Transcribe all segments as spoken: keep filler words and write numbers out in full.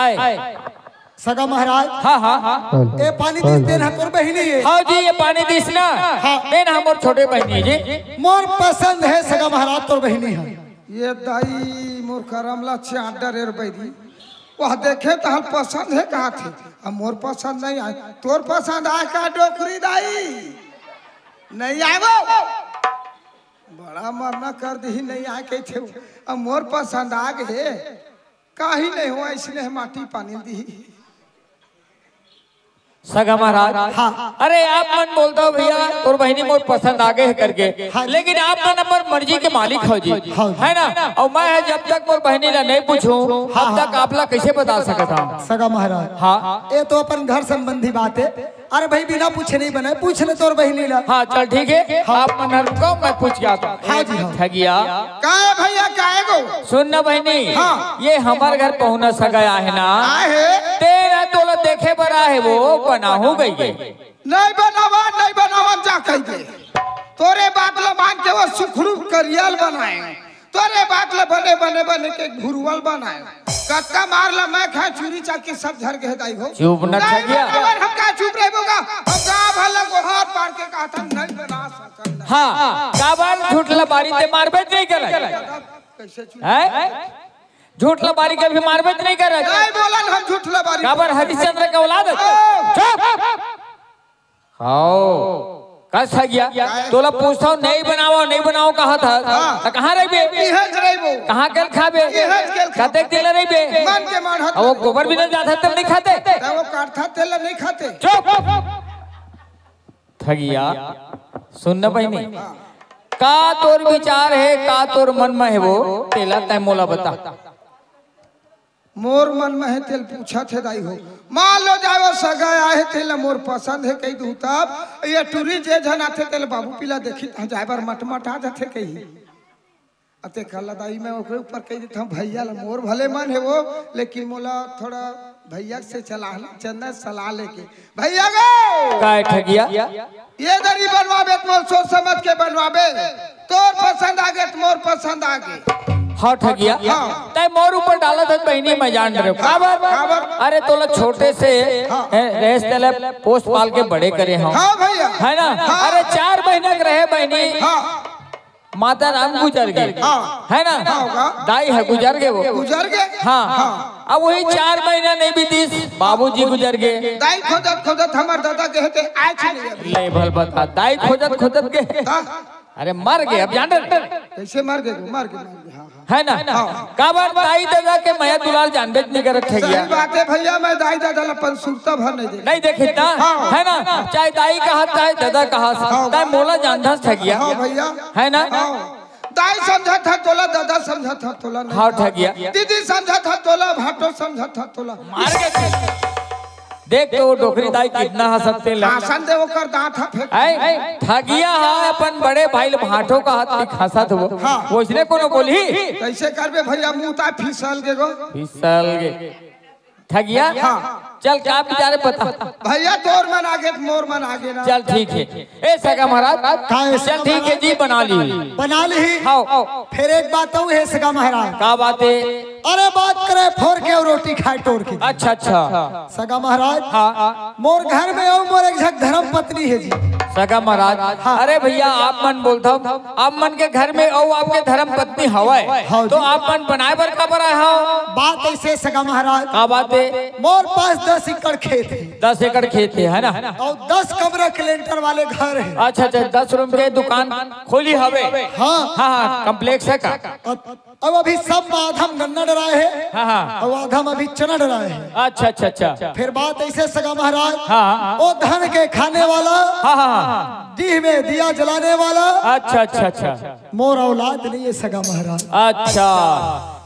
आय। सगा महाराज। हाँ, हाँ, हाँ। ए पानी दिस तेन ह तोर बहिनी हे। हाँ जी, ये पानी दिस ना। हाँ। तेन ह मोर छोटे बहिनी जी। मोर पसंद हे सगा महाराज तोर बहिनी ह। ये दाई मोर करम ला चाट डरे रे बैरी। वह देखे त हल पसंद हे कहा थे। अब मोर पसंद नहीं आय। तोर पसंद आय का डोकरी दाई? नहीं आय वो। बड़ा मरना कर दी नहीं आय कही थे। अब मोर पसंद आ गे। काही नहीं हो, इसने माटी पानी दी। सगा महाराज। हाँ। अरे आप मन बोलता हो भैया, तोर बहिनी मोर पसंद आ गे हे करके। हाँ। लेकिन आप मन अपन मर्जी के मालिक हो जी। हाँ। है ना? अउ मैं ह जब तक मोर बहिनी ला नहीं पूछूं, हाँ, तब तक हाँ। आप ला कैसे बता सकत हूँ? सगा महाराज। हाँ। ये तो अपन घर संबंधी बात हे। अरे भाई, बिना पूछे नहीं बने, पूछ ले तोर बहिनी ला। हाँ, चल ठीक हे। हाँ। आप मन हर को मैं पूछ के आता हूँ। हाँ जी, हाँ। ठगिया। काय भैया, काय गो? सुन ना बहिनी, हाँ। ये हमर घर पहुना सगा आहे ना? आहे। तेरा तोला देखे बर आहे, वो बनाहू गई है। नहीं बनावा, नहीं बनावा, जा कही दे। तोरे बात ला मान के वो सुखरूप करियल बनाए, तोरे बात ला बने, बने, बने के घुरुवल बनाए। कत्ता मार ला मैं खाए चूरी चाकी सब झर के दाई हो। चुप न नहीं ठगिया। बनावा, हम का चुप रहे बोगा? हम का भला गोहार पार के कहा था, नहीं बना सकत। हाँ, काबर झूठ ला बारी ते मारबे नहीं करे। कैसे चुप? हैं? झूठ ला बारी कभी मारबे त नहीं करत। नहीं बोलन हम झूठ ला बारी। काबर हरिश्चंद्र के औलाद? ओ। चुप। हाओ। कस ठगिया? तोला पूछता हूँ, नहीं बनावा, नहीं बनावा कहा था। हाँ। त कहाँ रहिबे? इहें च रहिबो। कहाँ के खाबे? इहें च के खाबो। कतेक दिन ले रहिबे? मन के माढ़त। अब वो गोबर बिनल जात हे, तब नहीं खाते? त वो काटथा तेल नहीं खाते। चुप। ठगिया, सुन न बहिनी। हाँ। का तोर विचार हे, का तोर मन में हे वो, तेला तैं मोला बता। मोर मन में हे तेल पूछत हे दाई हो। मान लो जाए वो सगा आहे, तेला मोर पसंद हे कही दू तब, ये टूरी जे झन आथे तेला बाबू पीला देखी त जाए बर मटमटा जाथे कही। अते कल दाई मैं ओकरे ऊपर कह देता हूँ, भैया ला मोर भले मन हे वो, लेकिन मोला थोड़ा भैया से चला, चंदा सलाह लेके। भैया गो! काय ठगिया? ये दरी बनवाबे त मोर सोच समझ के बनवाबे, तोर पसंद आगे त मोर पसंद आगे। हाँ ठगिया। हाँ। तैं मोर ऊपर डालत हस बहिनी, मैं जान रहे हूँ। काबर? काबर? अरे तोला छोटे से, हाँ। हैं, रहेस तेला पोस पाल के बड़े करे हँव। हाँ भैया। है ना? हाँ। अरे चार महीना के रहे बहिनी। हाँ। माता राम गुजर गे। हाँ। है ना? हाँ, होगा। दाई ह गुजर गे वो। गुजर गे? हाँ। हाँ। अब वही चार महीना नहीं बीतिस, बाबूजी गुजर गे। दाई खोजत खोजत हमर दादा गे हे ते आए च नहीं अभी। ले भल बता, दाई खोजत खोजत गे। हाँ। अरे मर गे, अब जान रहे। कैसे मर गे वो? मर गे, मर गे, हाँ, हाँ। है ना? हाँ। काबर दाई दादा के मया दुलार जानबे त नहीं करत हे सही क्या? बात हे भैया, मैं दाई दादा ला अपन सुरता भर नहीं देखे। नहीं देखे ना? हाँ। है ना? चाहे दाई कहा, चाहे दादा कहा, हाँ। तैं मोला जानथस ठगिया। हाँ भैया। है ना? हाँ। दाई समझत ह तोला, दादा समझत ह तोला नहीं। हाँ ठगिया। दीदी समझत ह तोला, भाटो समझत ह तोला। मार के देख तो वो डोकरी दाई कितना हँसत हे ला। हाँसन दे ओकर दाँत ह फेंक। ऐ, ठगिया ह अपन बड़े भाई ल भाटो कहत हे, हँसत वो। हाँ। वइसने कोनो बोलही? कैसे करबे भैया, मुँह ता फिसल गे गो। फिसल गे। ठगिया? हाँ। चल का विचार हे बता। भैया तोर मन आगे त मोर मन आगे ना। चल ठीक हे। ए सगा महाराज, का हे चल सगा ठीक हे महाराज? जी, बना ली। बना ली। हाँ। फिर एक बात अउ हे सगा महाराज। का बात हे? अरे बात करे फोर के अउ रोटी खाए टोर के। अच्छा, अच्छा। सगा महाराज, हाँ। मोर घर में अउ मोर एक झक धर्म पत्नी हे जी। सगा महाराज, हाँ। अरे भैया आप मन बोलथव, आप मन के घर में अउ आपके धर्म पत्नी हवय, हाँ तो जी। आप मन बनाए बर काबर आए हव? बात अइसे सगा महाराज, का बात हे? मोर पास दस एकड़ खेत हे। दस एकड़ खेत हे, है ना? अउ दस कमरा के लेंटर वाले घर हे। अच्छा, अच्छा, दस रूम के दुकान खोली हवे। हाँ। हाँ, हाँ, कॉम्प्लेक्स हे का? अब, अब अभी सब आधम गन्ना डराए हे। हाँ, हाँ। अउ आधम अभी चना डराए हे। अच्छा, अच्छा, अच्छा। फिर बात अइसे सगा महाराज, हाँ, हाँ। ओ धन के खाने वाला, हाँ, हाँ, हाँ। दीह में दिया जलाने वाला, अच्छा, अच्छा, अच्छा। मोर औलाद नहीं हे सगा महाराज। अच्छा।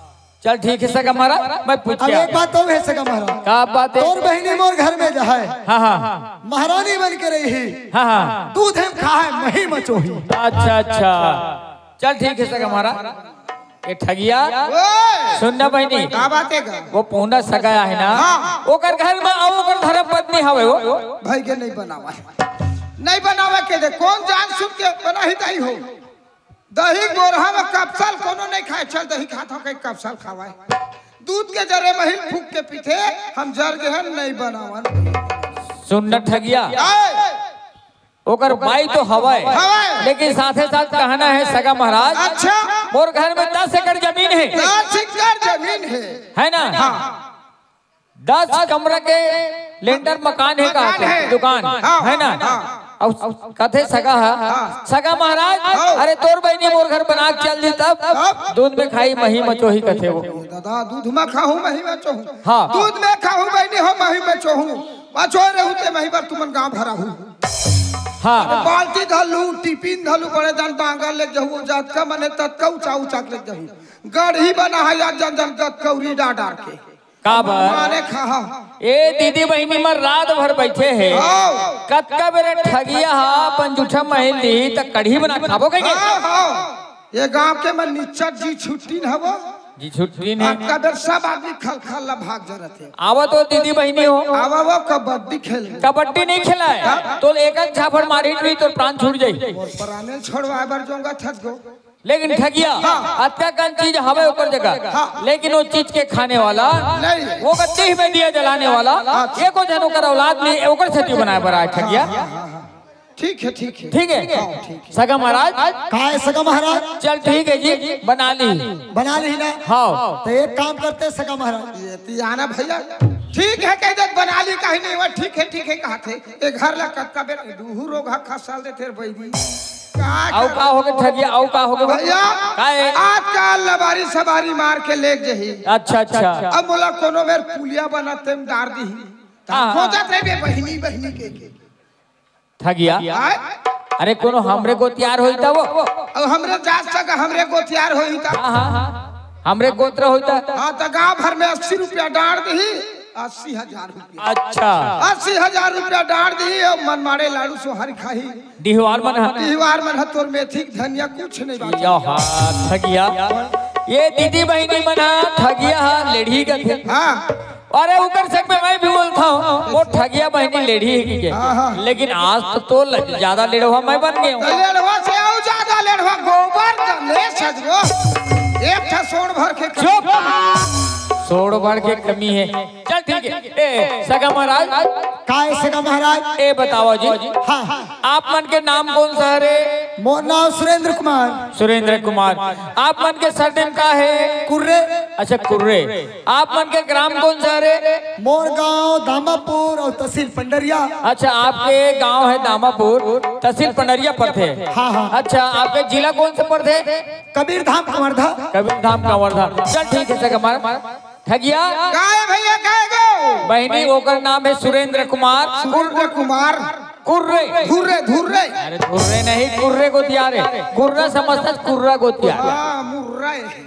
चल ठीक हे सगा महाराज, मैं पूछ अब के एक आता। बात अउ हे सगा महाराज। का बात हे? तोर बहिनी मोर घर में जाए। हाँ, हाँ। महारानी बन के रही। हाँ, हाँ। दूध हम खाए, मही मचोही। अच्छा, अच्छा। चल ठीक हे सगा महाराज। ए ठगिया, ओए! सुन ना बहिनी। का बात हे गा? वो पहुना सगा हे ना? हाँ। ओकर घर में अउ ओकर धर्म पत्नी हवे वो। भाई के नहीं बनावा। नहीं बनावा के दे, कौन जान सुन के बनाही दाई हो? दही गोरहा में कपसल कोनो नहीं खाए, चल दही खात हो, कहीं कपसल खावाए। दूध के जरे महिल फूंक के पीथे, हम जर गे हन नहीं बनावन। सुन न ठगिया, आए। ओकर बाई तो हवय, हवय। लेकिन साथे साथ कहना है सगा महाराज, अच्छा। मोर घर में दस एकड़ जमीन है। दस एकड़ जमीन है। है ना? हाँ। दस कमरा के लेंटर मकान है का? मकान है। दुकान, हाँ, है ना? हाँ। अउ कथे सगा ह, हाँ। सगा महाराज, हाँ। अरे तोर बहिनी मोर घर बना के चल दी तब, तब? दूध में खाही मही मचोही कथे वो। दादा, दूध में खाहूं मही मचोहूं। हाँ। दूध में खाहूं बहिनी हो मही मचोहूं। मचोय रहू ते मही बर तुमन गांव भरा हूं। हाँ। बाल्टी धलू, टिफिन धलू, बड़े जान बांगर ले जहू, जतका मने ततका ऊंचा ऊंचा ले जहू। गढ़ी बना है या जन जन गत कौरी डार डार के। का बर? मारे खा। ए दीदी बहिनी मन रात भर बैठे हे। हाँ। कतका बेर ठगिया ह अपन जूठा महिल दी त कढ़ी बना खाबो कहिके। हाँ, हाँ। ये गांव के मन निच्चट जी छुट्टी न हवो। जी छुट्टी ने। अतका बेर सब आदमी खल खल ला भाग जरत हे। आवा तो दीदी बहिनी हो। आवा वो कबड्डी खेल। कबड्डी नहीं खेला है। हाँ। तो एक एक झापड़ मारी भी तोर प्राण छूट जाई। मोर प्राणे छोड़वाए बर जोंगा थस गो। लेकिन ठगिया, हाँ। अतका कन चीज हवे ओकर जगह, हाँ। लेकिन वो चीज के खाने वाला, नहीं। वो गद्दी में दिया जलाने वाला, हाँ। एको झन ओकर औलाद नहीं, ओकर सेती बनाए बर आए ठगिया। हाँ, हाँ, हाँ, हाँ। ठीक है, ठीक है। ठीक है? हाँ, ठीक है। सगा महाराज? का है सगा महाराज? चल ठीक है जी, बना ली। बना ली ना? हाँ। तो एक काम करते सगा महाराज। ये तियाना भैया, ठीक है कह दे, बना ली कहीं नहीं हुआ, ठीक है, ठीक है कहा थे। ए घर ला कतका बेर दूहू रोग हा खसल दे तेरे बैदी। का अउ कर- का होगे ठगिया, अउ का होगे? भैया, का है? आजकल लबारी सबारी मार के लेग जही। अच्छा, अच्छा। अब मोला कोनो मेर पुलिया बना तेम डार दी। हाँ, हाँ। खोजत रहे बे बहिनी, बहिनी के, के। ठगिया। आय? अरे कोनो हमरे गोतियार होई त वो। अब हमरे जात सक हमरे गोतियार होई त। हाँ, हाँ, हाँ। हमरे गोत्र होई त। हाँ, त गांव भर में अस्सी रुपया डार दी, अस्सी हजार रुपया। अच्छा। अस्सी हजार रुपया डार दी, अब मन मारे लाडू सोहारी खाही। डिहवार मन ह। डिहवार मन ह तोर मेथी के धनिया कुछ नहीं बाचे। या हा, ठगिया। ये दीदी बहिनी मन ह, ठगिया ह, लेढ़ी कथे। हाँ। अरे उकर संग में मैं भी बोलता हूँ, वो ठगिया बहिनी लेढ़ी है की के। हाँ, हाँ। लेकिन आज तो, तो ल-, ज्यादा लेढ़वा मैं बन गया हूँ। तो लेढ़वा से आऊ ज्यादा लेढ़वा गोबर जले सजगो। एक ठा सोड़ भर के चुप। सोड़ भर के कमी है। चल ठीक है। ए, सगा महाराज। का है सगा महाराज? ए, बतावा जी। हाँ। आप मन के नाम कौन सा हरे? मोर नाम सुरेंद्र कुमार। सुरेंद्र कुमार। आप मन के सरनेम का है? कुर्रे। अच्छा, कुर्रे। आप मन के ग्राम कौन सा हरे? मोर गांव दामापुर अउ तहसील पंडरिया। अच्छा, आपके गांव है दामापुर, तहसील पंडरिया पड़थे। हाँ, हाँ। अच्छा, आपके जिला कौन सा पड़थे? कबीरधाम कवर्धा। कबीरधाम कवर्धा। चल ठीक है सगा महाराज। ठगिया। काय भैया, काय गो? बहिनी, ओकर नाम है सुरेंद्र कुमार। सुरेंद्र कुमार। कुर्रे। धुर्रे, धुर्रे। अरे धुर्रे नहीं, कुर्रे गोतियार हे। कुर्रा समझथस, कुर्रा गोतियार। हाँ, मुर्रा है।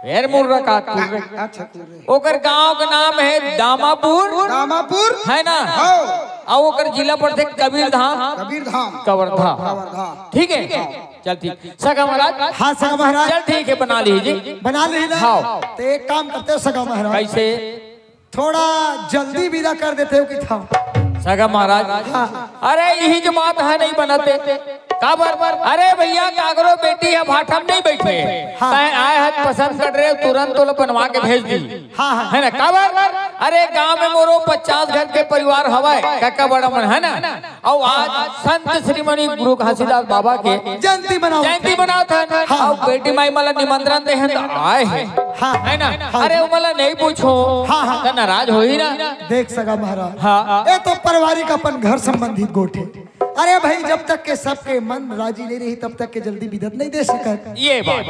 फेर मुर्रा का कुर्रे। अच्छा, कुर्रे। ओकर गांव का नाम है दामापुर। दामापुर। है ना? हाँ। अउ ओकर जिला पड़थे कबीरधाम। कबीरधाम। कवर्धा। कवर्धा। ठीक है? ठीक है। चल ठीक। सगा महाराज? हाँ, सगा महाराज। चल ठीक है, बना लीजिए। बना ली ना? हाँ। तो एक काम करते हो सगा महाराज। कैसे? थोड़ा जल्दी विदा कर देते हो कि था? सगा महाराज? हाँ। अरे यही जो बात है नहीं बनते। काबर? अरे भैया काकरो बेटी ह भाठा म नहीं बैठे। हाँ। तैं आए हस पसंद कर रहे हो, तुरंत तोला बनवा के भेज दी। हाँ, हाँ। है ना? काबर? अरे गांव में मोरो पचास घर के परिवार हवय, काका बड़ा मन है ना? अउ आज संत श्रीमणि गुरु घासीदास बाबा के जयंती मनावत जयंती हन। मनावत हन। हाँ। अउ बेटी माई मन ला निमंत्रण दे हन त आए हे। हाँ। है ना? हाँ। अरे ओमन ला नहीं पूछो हाँ, हाँ। त नाराज होही ना। देख सगा महाराज। हाँ। ये तो पारिवारिक अपन घर संबंधित गोठ हे। अरे भाई, जब तक के सबके मन राजी नहीं रही तब तक के जल्दी बिदत नहीं दे सकत। ये बात।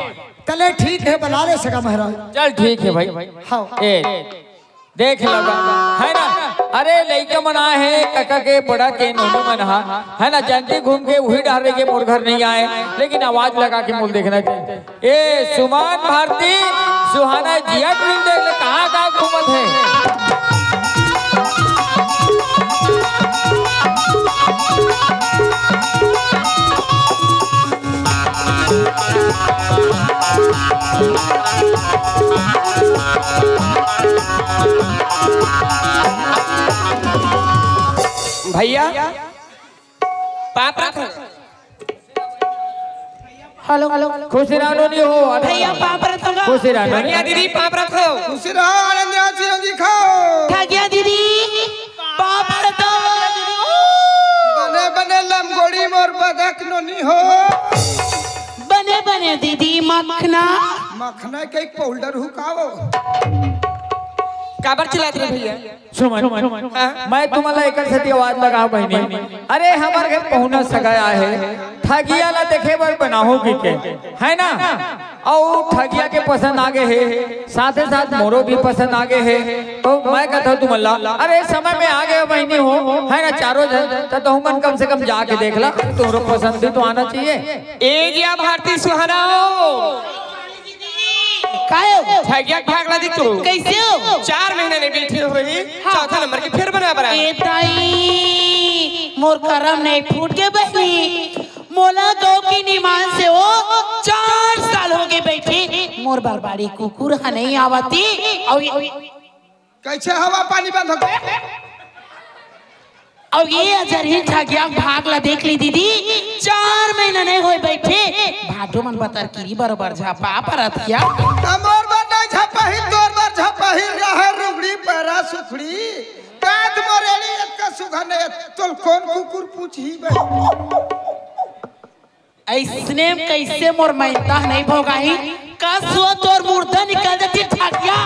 चले ठीक है, बना ले सगा महाराज। चल ठीक है भाई। हाँ। ए, देख लगा, है ना? अरे लइका मन आए हे, कका के बड़ा के नोनी मन हा, है ना? जयंती घूम के उही डहर रहिगे, मोर घर नहीं आए, लेकिन आवाज लगा के मोल देखना चाहिए। ए सुमन भारती, सुहाना जिया ट्विन देख ले, कहाँ कहाँ घूमत हे। भैया, पात्र थे। Hello, hello. खुश रहो नोनी हो। भैया, पाँव परत हँव गा। खुश रहो नोनी। ठगिया दीदी, पाँव परत हँव। खुश रहो, आनंद रहो, चिरंजी खाओ। ठगिया दीदी, पाँव परत हँव। बने बने लमगोड़ी मोर बदक नोनी हो। बने बने दीदी मखना। मखना के एक पाउडर हुकाओ। काबर चिल्लात रहे भैया? सुमन, हाँ? मैं तुमन ला एकर सेती आवाज लगाव बहिनी। अरे, हमर घर पहुना सगा आए हे, ठगिया ला देखे बर बनाहूँ कहिके, है ना? अउ ठगिया के पसंद आ गे हे, साथे साथ मोरो भी पसंद आ गे हे। तो मैं कहत हँव तुमन ला, अरे, समय में आ गे बहिनी हो, है ना? चारों झन, त तुमन कम से कम जाके देख ला, तोरो पसंद भी तो आना चाहिए। ए गया भारती सुहाना हो। काय हो? ठगिया के भाग ला दी तू। कैसे हो? चार महीना नहीं बैठे हो रही, हाँ। चौथा नंबर के फिर बना बना। ए ताई, मोर करम नहीं फूट के बहिनी। मोला गौ की निमान से हो, चार साल हो गे बैठे। मोर बरबारी कुकुर ह नहीं आवती। अउ कैसे हवा पानी बंद हो गया? अउ ये अजरही ठगिया भाग ला देख ली दीदी, चार महीना नहीं होय बैठे, भाटो मन बतर किरी बरोबर झपा परत हिया। हमर बर नहीं झपही, तोर बर झपही, रहे रुगड़ी पैरा सुखड़ी, काद मोरेली एतका सुघर नहीं, तोल कौन कुकुर पूछही बे? ऐसने में कैसे मोर मैदा नहीं भोगाही? कस हो तोर मुर्दा निकल जाती ठगिया,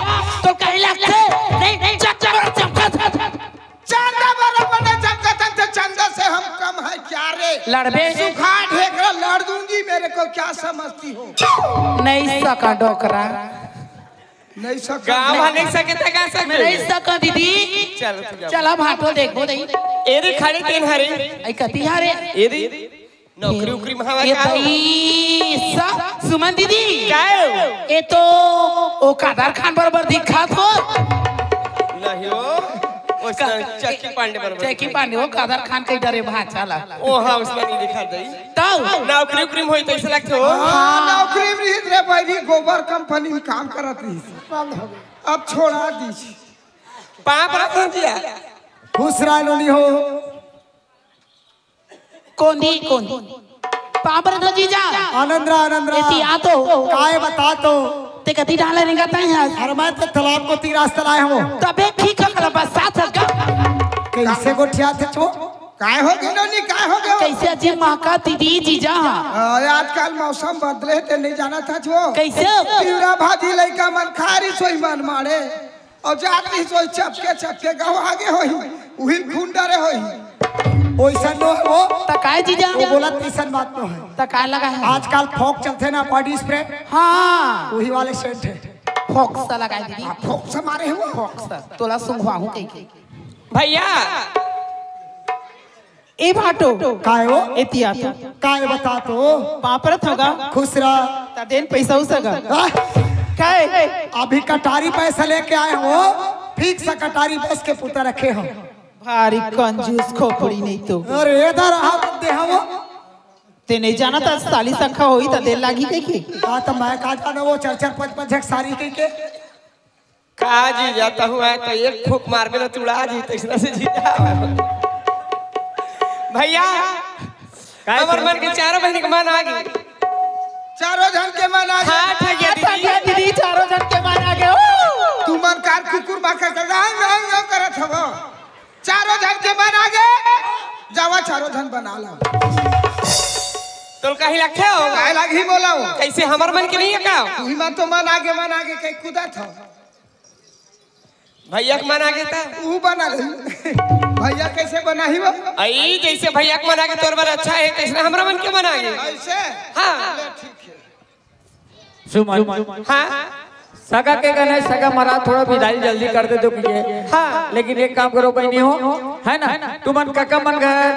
तो कहीं लगते नहीं, नहीं, चक, चक, चक, चक, चक। चंदा बराबर नहीं चमकत हन, तो चंदा से हम कम है क्या रे? लड़बे? सुखा ढेकरा लड़ दूंगी, मेरे को क्या समझती हो? नहीं सका डोकरा। नहीं सका। गाँव भर नहीं सके त का सके? नहीं सका दीदी। चल, तू जा। चला भाटो देखबो दई। एरी खड़ी तीन हरी। आई कती हरे? एरी नौकरी उकरी में हवा ये का हो? भाई सा-, सुमन दीदी। का हो? ये तो ओ कादर खान बरोबर दिखात हो। नहीं हो, ओ का-, चक्की पांडे बरोबर। चक्की पांडे, ओ कादर खान के डरे भाचा ला। ओ हाँ, उसने नहीं दिखा दई। तब? नौकरी उकरी में होई तो ऐसे लगते हो? हाँ, नौकरी में रहित रे भाई, गोबर कंपनी में काम करत रहिस। बंद हो गया। अब छोड़ा दीस। पाँव परत हँव जिया। खुश रहा नोनी हो। कोंदी, कोंदी। पाँव परत हँव जीजा। आनंद रहा, आनंद रहा। एती आ तो। काय बता तो। ते कती डाले रेंगा तैं हा? अरे मैं तो तालाब को तीर रास्ता लाए हूँ। तबे ठीक है, कल बरसात है का? कैसे गोठिया थे छो? काय हो गए नोनी, काय हो गए? कैसे अजीब महका दीदी जीजा? हाँ, आजकल मौसम बदले ते नहीं जाना था छो। कैसे? तिवरा भाजी लइका मन खा रही सोई मन मारे। अउ जात रही सोई चपके चपके गाँव आगे होई। उही खून डरे होई। ओइसन नो है वो। त काय जीजा? वो बोला तैसन बात नो है। त काय लगा है? आजकल फोक चलथे ना body spray। हाँ। उही वाले scent है। फोक सा लगाए दीदी। हाँ, फोक सा मारे है वो। फोक सा। तोला सुंघवाहूँ कहिके। भैया। ए भाटो। काय हो? एती आ तो। काय बता तो? पाँव परत हँव गा। खुश रहा। त देन पैसा उसका। हाँ? काय? अभी कटारी पैसा लेके आए हो, fix कटारी बस के पुता रखे हो। भारी कंजूस खोपड़ी नहीं तो। अरे इधर आ दे हम। ते नहीं जाना त साली सखा होई त देर लागी कहिके। हाँ, त मैं का जाना वो चार चार पाँच पाँच झक सारी कहिके। का जीजा, तहूँ आए त एक फूंक मारबे न तुड़ा जी, तैसना से जीजा। भैया, काय हमर मन के चारों बहिनी के मन आ गे। चारों झन के मन आ गे। हाँ, ठगिया दीदी। ठगिया दीदी, चारों झन के मन आ गे। ओ! तुमन कार कुकुर बाका कर गाँव गाँव गाँव करत हव। चारों झन के मन आ गे। जावा चारों झन बना ला। तोल काही लगथे हो? काय लागही बोला हो? कैसे हमर मन के नहीं है का? तुही मन तो मन आ गे, मन आ गे कहि कूदत हव। भैया के मन आ गे त? ऊ बना ले। भैया कैसे बनाही वो? आई, जैसे भैया के मन आ गे तोर बर अच्छा है, तैसने हमरा मन के मन आ गे। ऐसे? हाँ। ले, ठीक है। सुमन। हाँ। सगा के गने सगा मरा, थोड़ा विदाई जल्दी कर दे तो कीजिए। हाँ। लेकिन एक काम करो बहिनी हो, है ना, तुमन कका मन घर,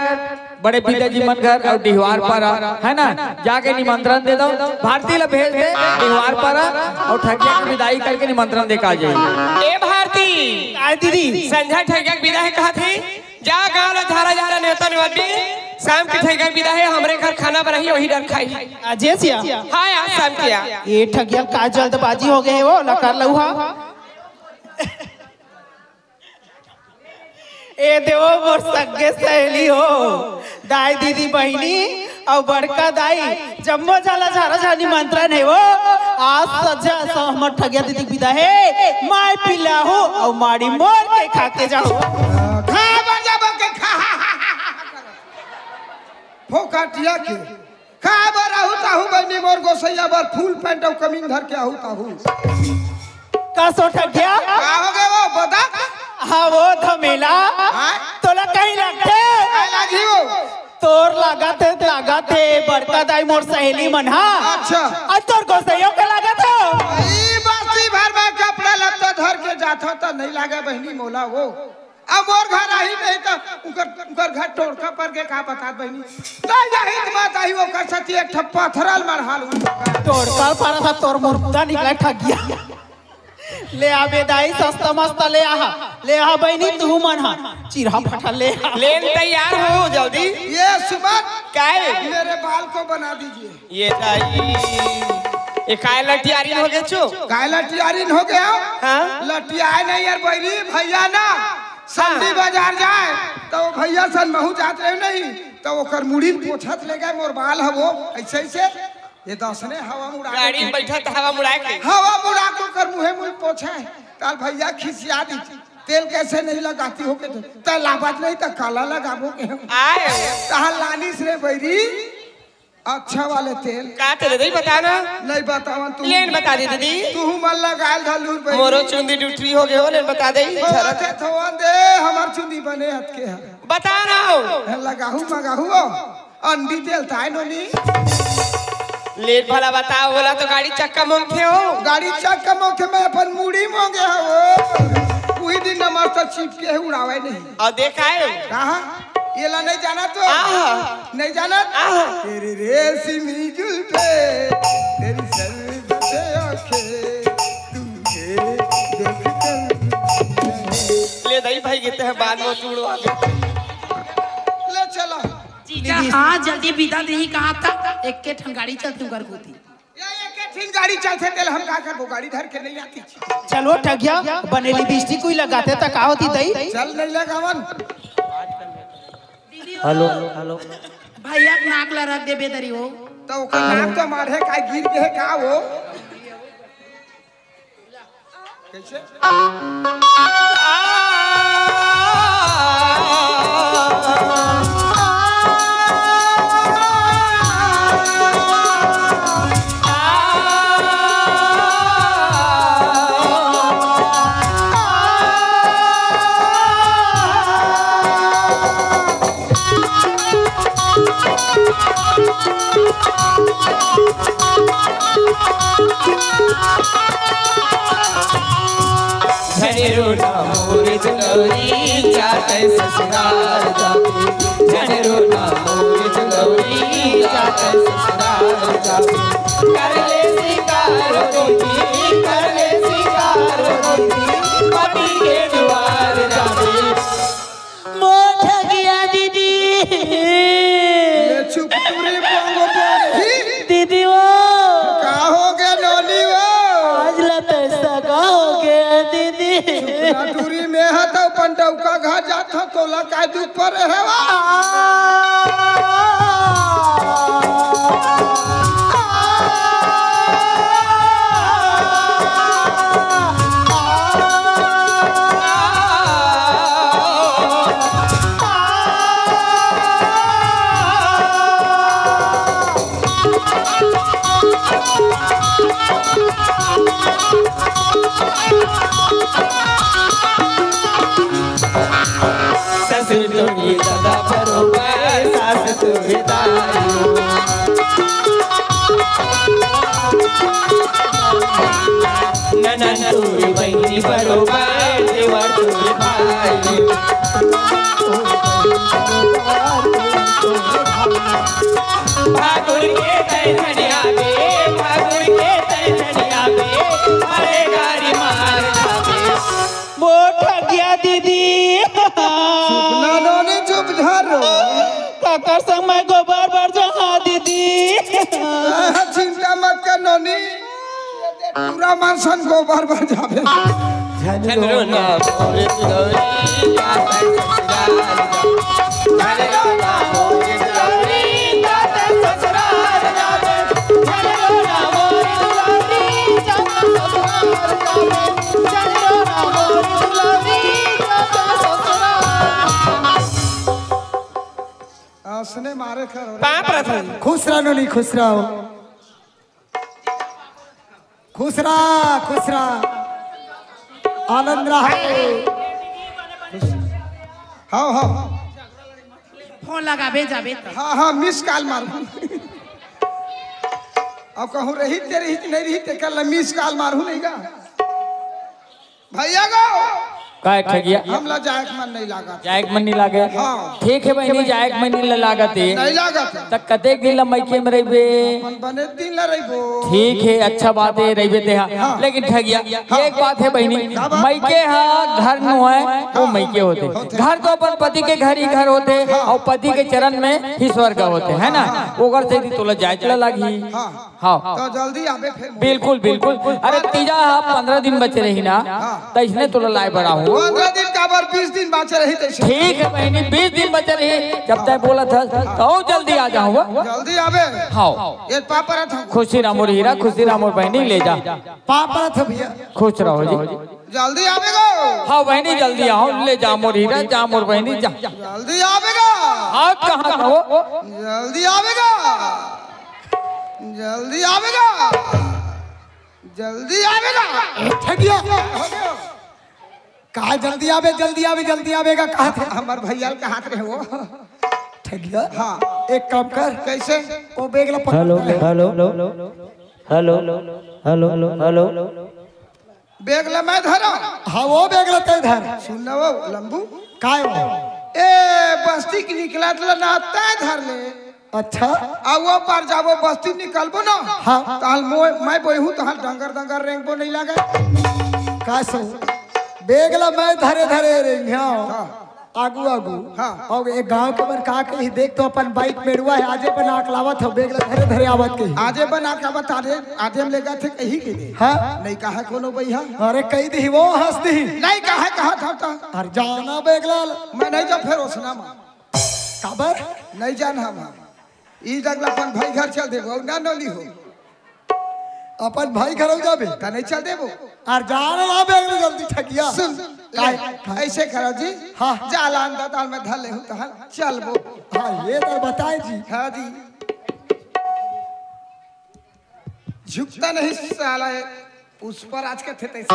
बड़े पिताजी मन घर अउ डिहवार पारा, है ना, जाके निमंत्रण दे दो, भारती ला भेज दे डिहवार पारा अउ ठगिया के विदाई करके निमंत्रण दे के आ जाए। ए भारती। आय दीदी। संझा ठगिया के विदा हे कहा थे, जा गाँव ला झारा झारा नेवता नेवत दे, शाम के ठगिया के विदा हे, हमरे घर खाना बनाही, वही डर खाही। अजय सिया। हाँ यार, शाम के यार। ए ठगिया का जल्दबाजी हो गए हो, लकर लउहा। ए देवो मोर सगे सहेली हो, दाई दीदी बहिनी, अउ बड़का दाई, जम्मो झन ला झारा झा निमंत्रण हे वो। आज सजा स हमर ठगिया दीदी के बिदा हे। माय पिलाहू अउ माड़ी मोर के खा के जाहू। खा बर जाबो के खा। फोकटिया के। खा बर आहू ताहू बहिनी मोर गोसैया बर फुल पैंट अउ कमीज धर के आहू ताहू। का सो ठगिया? का हो गए वो बता? हाँ वो धमेला। हाँ? तोला कहीं लगथे? काय लागी वो? तोर लागत हे, लागत हे, बड़का दाई मोर सहेली मन हा। अच्छा। अउ तोर गोसैयो के लागत हे। ई बस्ती भर में कपड़ा लत्ता धर के जाथो त नहीं लागे बहिनी मोला वो। अब मोर घर आही नहीं त उकर, उकर घर टोड़का पर के का बतात बहिनी। नहीं आही त मत आही ओकर सती एक ठप पथरल मरहाल हुई। टोड़का पर था तोर मुर्दा निकला ठगिया। ले आबे दाई, सस्ता मस्ता ले आहा, ले आहा बहिनी, तू मन हा चिरहा फटा ले आ। लेन तैयार हो जल्दी। ये सुमन, काय? मेरे बाल को बना दीजिए। ये दाई, ये काय लटियारिन हो गए छो? काय लटियारिन हो गया? हाँ? लटियाए नहीं यार बहिनी, भैया ना संडी बाजार जाए तो भैया सन महू जात रहे नहीं तो ओकर मुड़ी पोछत ले गए मोर बाल ह वो ऐसे ऐसे। ये दसने हवा में उड़ा गाड़ी में बैठा त हवा मुड़ा के। हवा मुड़ा के ओकर मुहे मुंह पोछे। काल भैया खिसिया दी, तेल कैसे नहीं लगाती हो के? त लाबत नहीं त काला लगाबो के हम। आए। तहां लानिस रे बैरी, अच्छा वाले तेल। का तेल दे बता ना। नहीं बतावन तू। लेन बता दे दीदी। तू मन लगाल धलूर बैरी। मोरो चुंदी डुटरी हो गए हो, लेन बता दे। थोवन दे, हमार चुंदी बने हत के है। बता ना हो। लगाहू मगाहू हो। अंडी तेल ताय नोनी। लेट भला बताओ, बोला तो गाड़ी चक्का मोंखे हो। गाड़ी चक्का मोंखे में अपन मुड़ी मोंगे हो। वही दिन नमस्ते चिपके है उड़ावे नहीं। और देखा है? कहाँ? ये ला नहीं जाना तो? आहा। नहीं जाना? आहा। तेरी रेशमी जुल्फे, तेरी शर्म से आंखें, तुझे देख कर ले दाई भाई, कहते हैं बाद में उड़वा दे। ले चलो। जीजा, हाँ, जल्दी बिदा देही कहा था, एक के ठन गाड़ी चलती उकर कोती। या एक के ठिन गाड़ी चलते तेल हम का करबो, गाड़ी धर के नहीं आती। चलो ठगिया, बने लिपस्टिक कोई लगाते त का होती दई? चल नहीं लगावन। Hello, hello. भैया के नाक ला रख देबे दरी हो। तो ओकर नाक तो मारे का गिर के है का वो? कैसे? झन रोना मोर दुलौरी, जात ससुराल जाबे। झन रोना मोर दुलौरी, जात ससुराल जाबे। कर ले सिंगार दीदी, कर ले सिंगार दीदी, पति के दुआर जाबे। मोर ठगिया दीदी। ले चुप तू रे पोंगो पोंगी। दीदी वो। का हो गया नोनी वो? आज ला पैसा का हो गया दीदी? चुप ना टूरी में हा तो अपन डौका घर जात हा तोला का दुख पर है वा? ससुर तोरे दादा बरोबर, सास तोरे दाई। ननद तोरे बहिनी बरोबर, देवर तोरे भाई। फागुन के तैं धनिया बे, फागुन के तैं धनिया बे, अरे गाड़ी मार खाबे। मोर ठगिया दीदी। चुप ना नोनी, चुप झन रो। काकर संग मैं गोबर बर जहाँ दीदी। आहा, चिंता मत कर नोनी, पूरा मन सन गोबर बर जाबे। झन रोना मोर दुलौरी, जात ससुराल जाबे। झन रोना मोर दुलौरी, जात हंसने मारे कर। पाप रहा था। खुश रहो नोनी, खुश रहो। खुश रहा, खुश रहा। आनंद रहा। हाँ, हाँ। फोन लगाबे जाबे त। हाँ, हाँ, मिस कॉल मार। अब कहूँ रही ते रही, नहीं रही ते, कल मिस कॉल मारू नहीं गा। भैया गो, काय ठगिया? हमला जाए के मन नहीं लागत। जाए के मन नहीं लागे? हाँ। ठीक है बहिनी, जाए के मन नहीं लागत है। नहीं लागत। त कतेक दिन ला मइके में रहिबे? अपन बने दिन ला रहिबो। ठीक है, अच्छा बात है, रहिबे ते हा। हाँ। लेकिन ठगिया, हाँ। एक बात है बहिनी, का बात? मइके हा घर नो है, वो हाँ। मइके होथे। होथे। घर तो अपन पति के घर ही घर होथे, हाँ। अउ पति के चरण में ही स्वर्ग होथे, है ना? हाँ। ओकर सेती तोला जाए ला लागही। हाँ। हाँ। तो जल्दी आबे फिर। बिल्कुल, बिल्कुल। अरे तीजा हा पंद्रह दिन बचे रही ना, हाँ। त इसने तोला लाए बर आहूँ। पंद्रह दिन काबर, बीस दिन बचे रही तइसे। ठीक है बहिनी, बीस दिन बचे रही, जब तय बोलत हस, त अउ जल्दी आ जाहूँ। जल्दी आबे। हाँ। ये पापा रहा था। खुशी रहा मोर हीरा, खुशी रहा मोर बहिनी, ले जा। पापा रहा था भैया। खुश रहो जी। जल्दी आबे गो। हाँ बहिनी, जल्दी आओ, ले जा मोर हीरा, जा मोर बहिनी, जा। जल्दी आबे गो। आप कहाँ हो? जल्दी आबे गो। जल्दी आबे गो। जल्दी आबे गो। ए, ठगिया। का जल्दी आबे, जल्दी आबे, जल्दी आबे का कहा थे? हमर भैया कहा थे वो। ठगिया। हाँ। एक काम कर। कैसे? वो बैग ला पकड़ हेलो, ले। Hello, hello, hello, hello. Bag ला मैं धरा। हाँ, वो बैग ला तय धर। सुन ना वो लंबू। काय वो? ए, बस्ती के निकलत ला ना तय धर ले। अच्छा। आ वो पार जाबो, बस्ती निकलबो ना। हाँ। ताल मोय, मैं बोहूँ, ताल डंगर डंगर रेंगबो नहीं लागे। का सो? बैग ला मैं धरे धरे रेंग, हाँ। हाँ। आगू, आगू। हाँ। अउ एक गाँव के मन का कही, देख तो अपन बाइक मेड़ुआ है, आजे बना के लावत हो, बैग ला धरे धरे आवत कही। आजे बना के आवत, आजे, आजे में लेगा थे कही के दे। हाँ। नहीं कहा कोनो बइहा। अरे कही दी, वो हंस दी। नहीं कहा, कहा था ता। अरे जाना बैग ला। मैं नहीं जा फिर ओसना मा। काबर? नहीं जान हम, हम। ई जगला अपन भाई घर चल देबो, ना नोली हो। अपन भाई घर हो जाबे। त नहीं चल देबो। आर जान ला बे जल्दी ठगिया। सुन, काय? ले, ऐसे करो जी। हाँ। जा ला अंदर दाल में धर ले हूँ तहन चलबो। हाँ, ये तो बताए जी। हाँ जी। झुकता नहीं साला, पुष्पराज के थे तैसे।